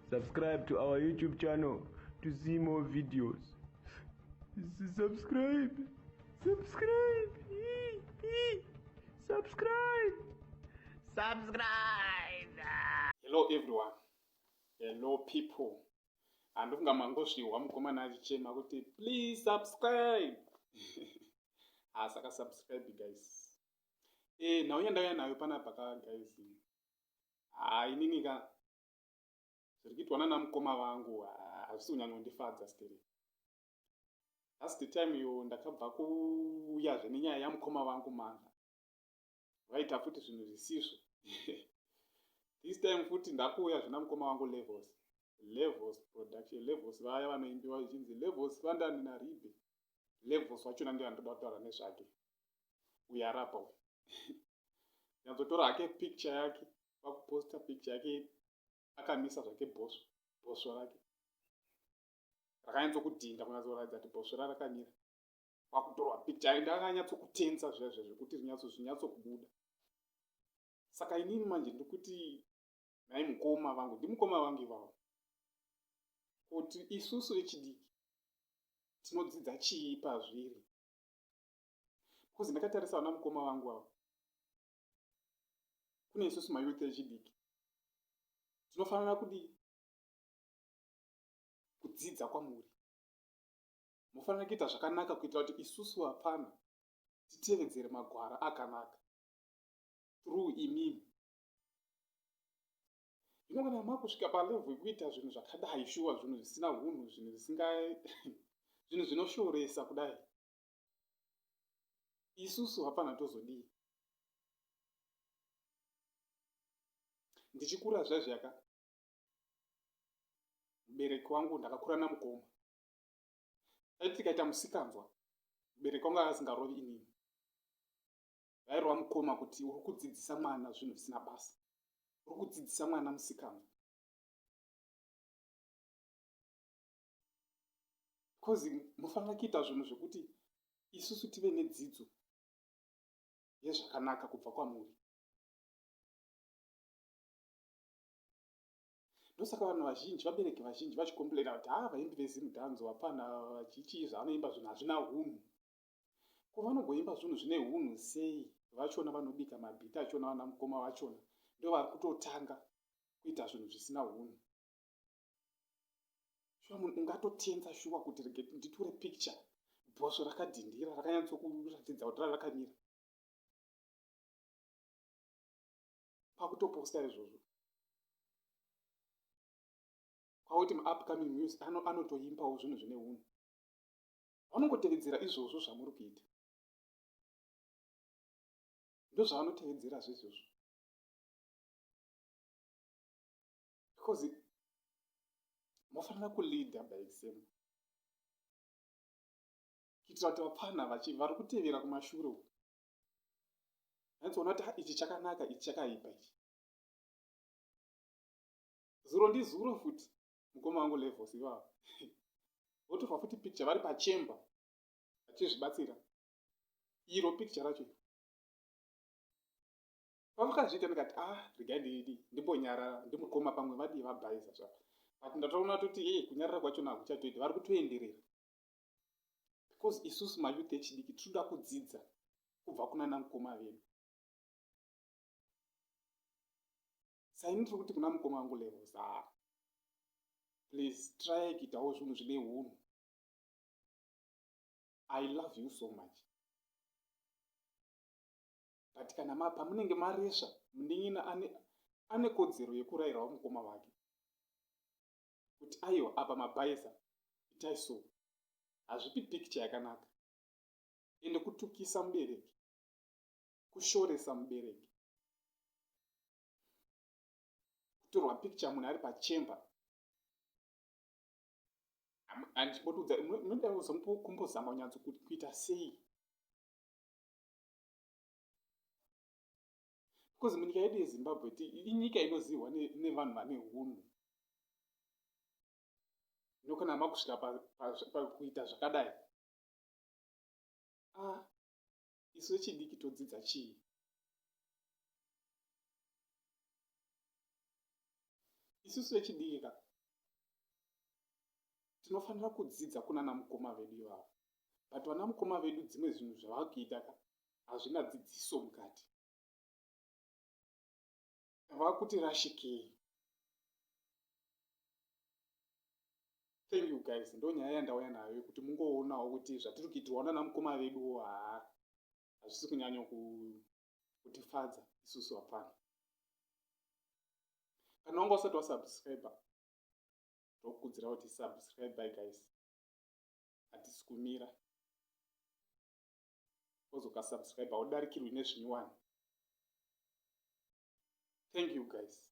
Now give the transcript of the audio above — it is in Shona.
Subscribe to our YouTube channel to see more videos. Subscribe. Subscribe. Subscribe. Subscribe. Hello everyone. Hello people. Handifunga mangozvihwa mukomana achichema kuti please subscribe. Ah, saka subscribe guys. Eh, nhau yandauya nayo panapa ka guys. Ah, inini ka zviri kuitwa nana mukoma vangu hazvisi kunyanyondifadza stereki. Last time yo ndakabva kuuyazve nenyaya yamukoma vangu Mandla. Vaita futi zvinhu zvisizvo. This time futi ndakuuya zvina mukoma vangu Levels. Levels production, Levels vaya vanoimbiwa zvichinzi Levels Vandani naRibe. Levels wachona ndiye andoda kutaura nezvake. Uyu arapa uyu. Nyatsotora hake picture yake, kwakuposta picture yake akamisa zvake bhosvo, bhosvo rake. Rakanyatsokudhinda kunyatsoratidza kuti bhosvo rarakamira. Kwakutorwa picture yake ndakanyatsokutensa zviya zviya zvekuti zvinyatso zvinyatsokubuda. Saka inini manje ndikuti nhai mukoma vangu, ndimukoma vangu ivavo. Kuti isusu vechidiki tinodzidza chii pazviri? Because ndakatarisa vana mukoma vangu ava, kune isusu mayouth echidiki tinofanira kudii? Kudzidza kwamuri. Mofanira kuita zvakanaka kuitira kuti isusu vapfana titevedzere magwara akanaka through imimi. Zvino kana makusvika palevel yekuita zvinhu zvakadai shuwa, zvinhu zvisina hunhu, zvinhu zvisinga zvinhu zvinoshoresa kudai, isusu hapana tozodii? Ndichikura zvaizvaka, mubereki wangu ndakakura namukoma, taiti tikaita musikanzwa mubereki wangu asingarovi inini, vairova mukoma kuti uri kudzidzisa mwana zvinhu zvisina basa, uri kudzidzisa mwana musikanzwa. Because munofanira kuita zvinhu zvekuti isusu tive nedzidzo yezvakanaka kubva kwamuri. Ndosaka vanhu vazhinji, vabereki vazhinji vachicomplaina kuti haa vaimbi veZimdance vapfana vachichii zvavanoimba zvinhu hazvina hunhu. Ko vanogoimba zvinhu zvine hunhu sei vachona vanobika mabhiti achona vana mukoma vachona ndovari kutotanga kuita zvinhu zvisina hunhu. Shuwa munhu ungatotenza shuwa kuti rege nditore picture bhosvo rakadhindira rakanyatsokuratidza kuti rarakamira. Kwakutoposta izvozvo. Kwakuti maupcoming music anotoimbawo zvinhu zvine hunhu. Vanongotevedzera izvozvo zvamuri kuita. Ndozvavanotevedzera zvezvozvo. Because mofanira kuleader by example. Kuitira kuti vapfana vari kutevera kumashure uku vanyatsoona kuti ichi chakanaka, ichi chakaipa ichi. Zuro ndizuro futi mukoma wangu Levels ivava votorwa futi picture vari pachemba vachizvibatsira. Iro picture racho iro pavakazviita ndikati ah regai ndidi ndimbonyarara ndimukoma pamwe vadii vabhaiza zvavo, but ndatoona toti hey, kunyarara kwachona hakuchatoiti, vari kutoenderera because isusu mayouth echidiki tinoda kudzidza kubva kuna namukoma vedu. Saini tiri kuti kuna mukoma wangu Levels, please try kuitawo zvinhu zvine hunhu. I love you so much, but kana pamunenge maresva munin'ina ane kodzero yekurayirawo mukoma wake kuti aiwa apa mabhaisa itai so, hazvipi picture yakanaka. Ende kutukisa mubereki, kushoresa mubereki, kutorwa picture munhu ari pachemba. Handichimbotiudza munoda kumbozama kunyatso kuita sei, because munyika yedu yeZimbabwe inyika inozihwa nevanhu vane hunhu. Nokana makusvika pakuita zvakadai, isu vechidiki todzidza chii? Isusu vechidiki ka Tinofanira kudzidza kunana mukoma vedu ivavo, but vana mukoma vedu dzimwe zvinhu zvavakuita ka hazvina dzidziso mukati. Vakuti rashikei. Thank you guys, ndo nyaya yandauya nayo yekuti mungoonawo kuti zvatiri kuitirwa nana mukoma veduwo haa hazvisi kunyanya kutifadza isusu hapana. Kana wanga usati wasubscribe, ndokukudzira kuti subscribe by guys, hatisi kumira. Wozokasubscribe haudarikirwi nezvinyuwani. Thank you guys.